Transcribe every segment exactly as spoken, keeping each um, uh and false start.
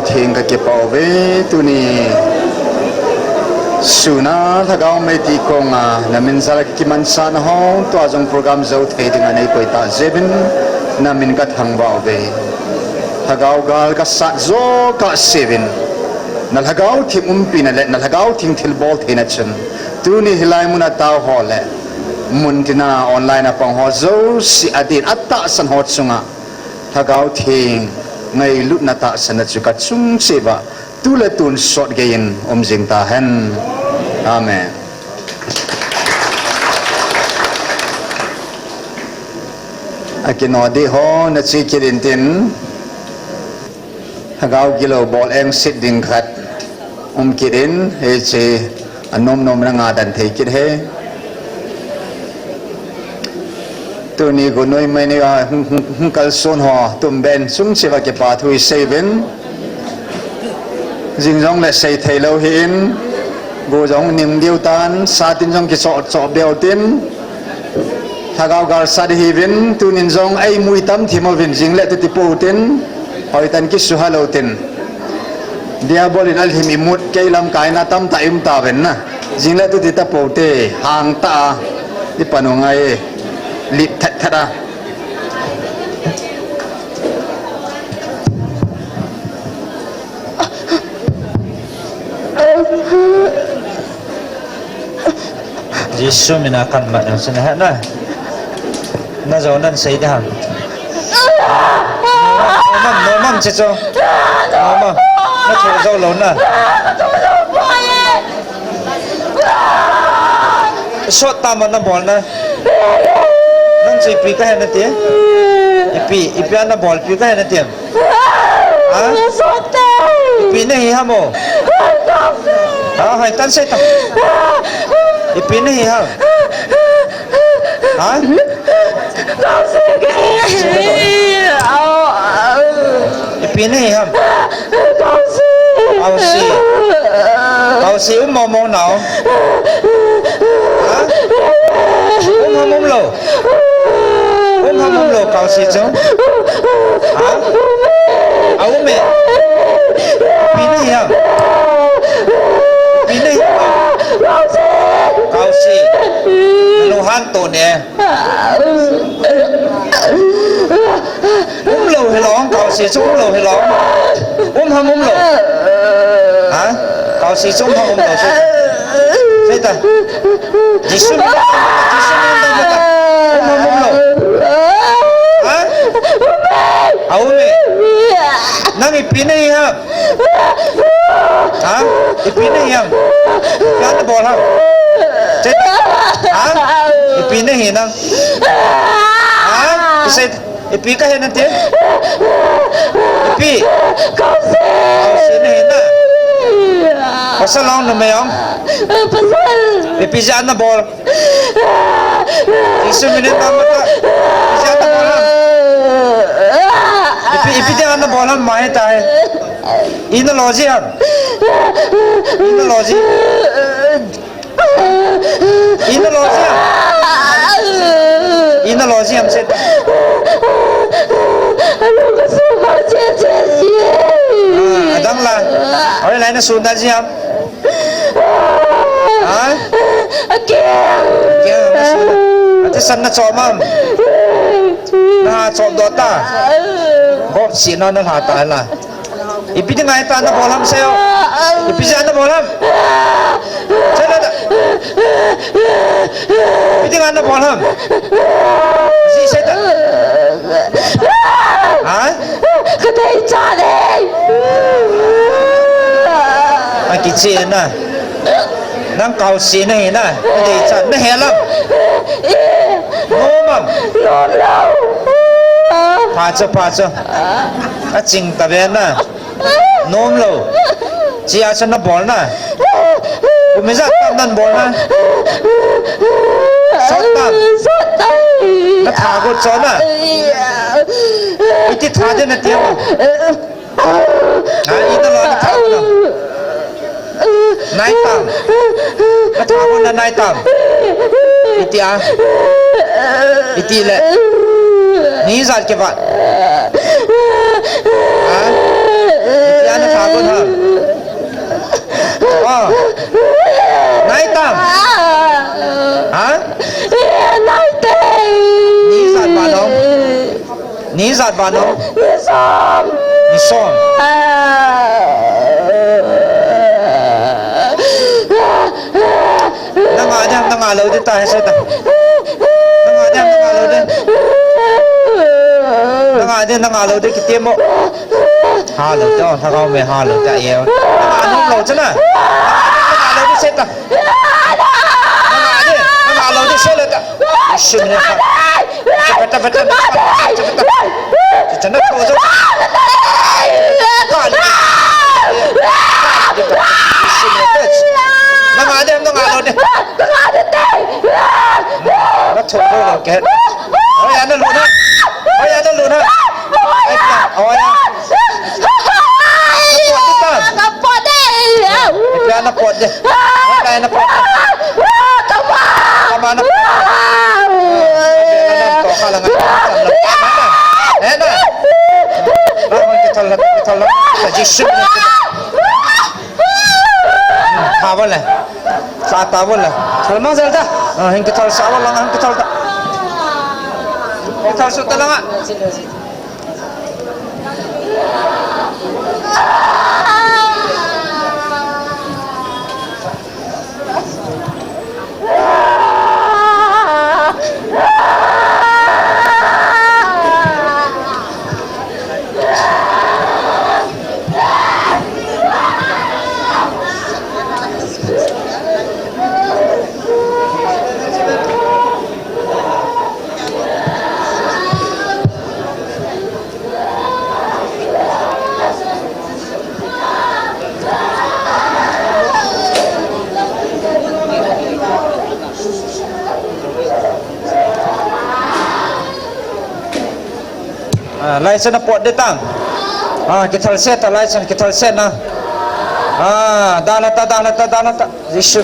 Theng kakipah uve, tuni sun a Lhagao Meitei konga namin jal a kimansahna ho, tua jong program jou thei dinga neikoi tah jeh uvin namin kathangvah uve. Lhagao gal kasat jo kahseuvin, na Lhagao Theng umpina le na Lhagao Theng thilbol theina chun tuni hilai muna tao ho le muntina online a pang ho jouse adin atahsan ho chunga Lhagao Theng ngailutna tahsanna chu kachung cheh uva, tu le tun sot geiyin um jing tahen. Amen. Akino ding ho nache kit intin, Lhagao gilou bol engset ding khat um kit in, hiche anom nom na ngadan thei kit e. Tuni gu noi mai ni a hung, hung, hung kalson ho tumben chung cheh uva kipa thu isei uvin. Jing jong le sei thei lou hi in, gu jong ning diu tan, sa tin jong kichoh choh beu tin. Lhagao gal sat ihiuvin, tunin jong eimu itam thim uvin, jing le tuti pou tin, hoitah in kisuha lou tin. Diabol in alhim imut, kei lamkai na tamtah i um tauvin na. Jing le tuti tapou te, hangtah a ipan u ngai, lip that that a. Jesu mina kan mat jong chun ahet na. Na jou nan sei ding ham. Nom am, nom am che chu. Nom am. Na thoh jou lou na. Sot tam a na bol na. Nang chu ipi kahe nati? Ipi, ipi a na bol, ipi kahe nati? Ha? Ipi nahi ham o? Ha, hoitah in sei tan. Ipi nahi ham? Ha? Ipi nahi ham? Kaose. Kaose um mong mong nao. Ha? Um ham um lou? Um ham um lou kaose chu? Ha? Aum e. Ipi nahi ham? Ipi nahi ham? Kaose. Nalunghan to ne. Um lou hilou, kaose chu um lou hilou. Um ham um lou? Ha? Kaose chu um ham um lou, sei. Sei ta. Jesu min, Jesu min, um ham um lou? Ha? Aum e. Nang ipi nahi ham? Ha? Ipi nahi ham? Ipi a na bol ham? Che. Ha? Ipi nahi nang? Ha? Isei, ipi kahe nati? Ipi? Kaose. Kaose nahi na. Pasal lang numei lang. Pasal. Ipi jeh a na bol? Jesu min in tama ta. Ipi jeh a na bol ham? Ipi, ipi jeh a na bol ham, mai ta he. Ina lo ji ham. Ina lo ji. Ina lo ji ham. Ina lo ji ham set. Ah, adang la. Oi, lai na sun da ji ham. Ha? Akeng. Akeng, na sun. Ati san na chom am? Na chom doh ta. Gop si na na la ta la. Ipi dinga ita na bol ham seo. Ipi jeh a na bol ham. Seo na da. Ipi dinga na bol ham. Ji sei ta. Ha? Ka dei cha le. Akiche na. Nang kaose nahi na. Ka dei cha na he lam. Nom am. Nom lou. Pha chu, pha chu. Aching ta ve na. Nom lou. Chia sa na bol na. Kum ijat tam nan bol na. Sot tam. Sot tam. Na tha got cho na. Iti tha de na ti mo. Ha, ina lo na tha got na. Nai tam. Na tha got na nai tam. Iti a. Iti le. Ni ijat ke ba. Ha? Iti a Ana tha gon ham? Oh. Nai tam? Ha? Nai te. Ni ijat ba nom? Ni ijat ba nom? Ni som. Ni som. Nanga ding, nanga lou ding ta, he se ta. Nanga ding, nanga lou ding. Nanga ding, nanga lou ding, kiti mo. Ha lou ta, lhagao me ha lou ta, ye. Nanga nom lou chana. Nanga lou ding se ta. Nanga ding, nanga lou ding se lou ta. Isun ne ha. Chapata, pata, pata, pata. Chana tho jo. Nanga ding, nanga lou ding. Na tho jo lou ke. Oi, ana lu na. Oi, ana lu na. Oi, ya. Oi, ya. Ka pot de. Ipi ana pot de. Ipi ana pot de. Kama ana pot de. Ana to kala nga. Ena. Ba hon kithol la, kithol la. Sa Jisu. Ha bole. Sa ta bole. Salman salta. Ah, hin kithol sa bole, hin kithol ta. Kithol su ta la nga. Ah, license na pot de tang. Ah, kithal set ta, license kithal set na. Ah, dalha ta, dalha ta, dalha ta. Jisu.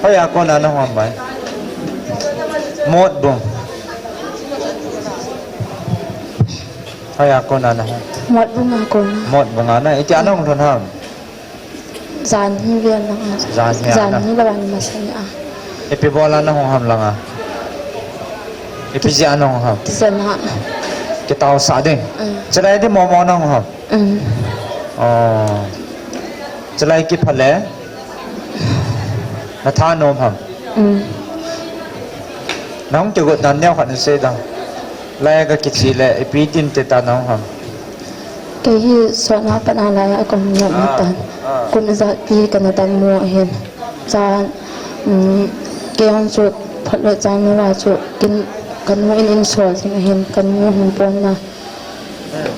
Hoiya kona nahung ham bai? Motbung. Hoiya kona nahung? Motbung a kona. Motbung a na. Itia nahung lhun ham? Janhi vel langa. Janhi a na. Janhi langa masa ni a. Ipi bola nahung ham langa? Ipi jeh a nahung ham? Kijana. Kitaosah ding. Mm. Chulai di momo nahung ham? Mm. Oh. Chulai kipha le? Natha nom ham? Mm. Nahung kigot dan neo khat nasei dang. Lai a kakiche le, ipi tin te ta nahung ham? Kei hi sotna pat a lai a kahung nom tan. Ah. Kum ijat pi kana dammo ahin. Chan, um, kei hung chu phat le chan nula chu kin kanu in in sol jing ahin, kanu hung pon na. Hmm.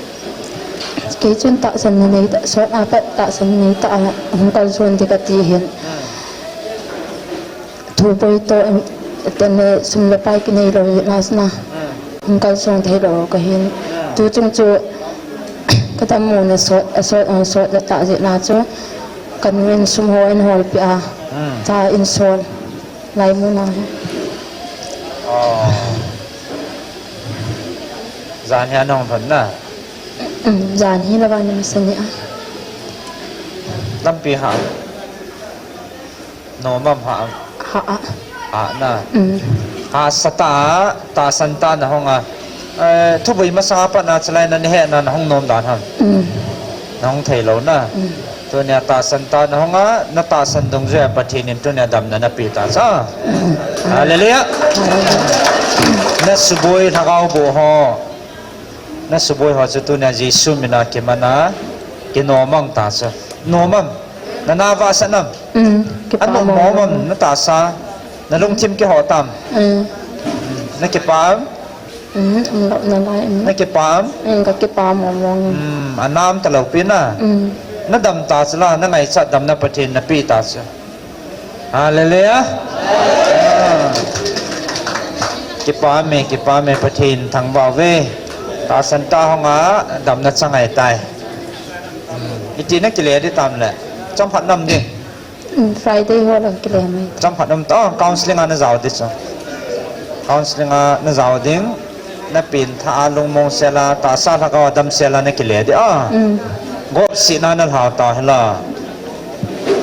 Kei chun tahsan na nei ta, sotna pat tahsan na nei ta a hung kalson ding kati ahin. Hmm. Thu boi to, em, ten le sum le pai kinei lou jeh a na. Hmm. Hung kalson thei lou kahin. Hmm. Tu chung chu kadammo na sot, asot, asot na ta jeh a chu. Kanu in sum ho in hol peh a. Hmm. Cha in sol. Lai mun a hi. Oh. Janhi a nahung lhun na? Um, janhi langa ni masa ni a. Lampi ha. Nom am ha am? Ha a. Ha na. Mm. Hahsa ta, tahsan ta nahung a. Eh, thuboi masang a pat na chulai na nahet na nahung nom dan ham? Mm. Nahung thei lou na. Mm. Tunia tahsan tah nahung a, na tahsan dungjuia Pathen in tunia damna napeh ta chu. Mm. Hallelujah. Na suboi lhagao boh ho. Na suboi ho chu tunia Jesu mina kiman a, kinom mang ta chu. Nom am? Na na vahsat nam? Mm, kipa mong mong am, na tahsa, na lungthim kiho tam? Mm. Na kipa am? Mm, um, lou na lai, mm. Na kipa am? Mm, ka kipa mong mong. Mm, a nam talou pi na. Mm. Na dam ta chu la, na ngaichat damna Pathen napeh ta chu. Hallelujah. Ah. Kipa me, kipa me, Pathen thangvah uve. Tahsan tah hung a, damna cha ngai tai. Mm. Iti na kile di tam le. Chomkhat nam di. Mm, Friday ho lang kile mai. Chomkhat nam to, counseling a na jao di chu. Counseling a na jao ding. Na pengthah a lungmong sel a, tahsa lhagao a dam sel a na kile di a. Mm. Gopsihna na lhau ta hi la.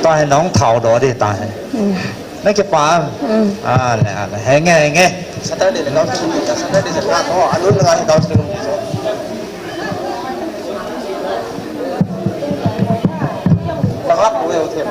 Ta hi nahung thao doh di ta hi. Mm. Na kipa am? Mm. A le, a le. Henge, henge. Saturday le counseling, Saturday le class ho, anun le ngai counseling. Langa ko e o them.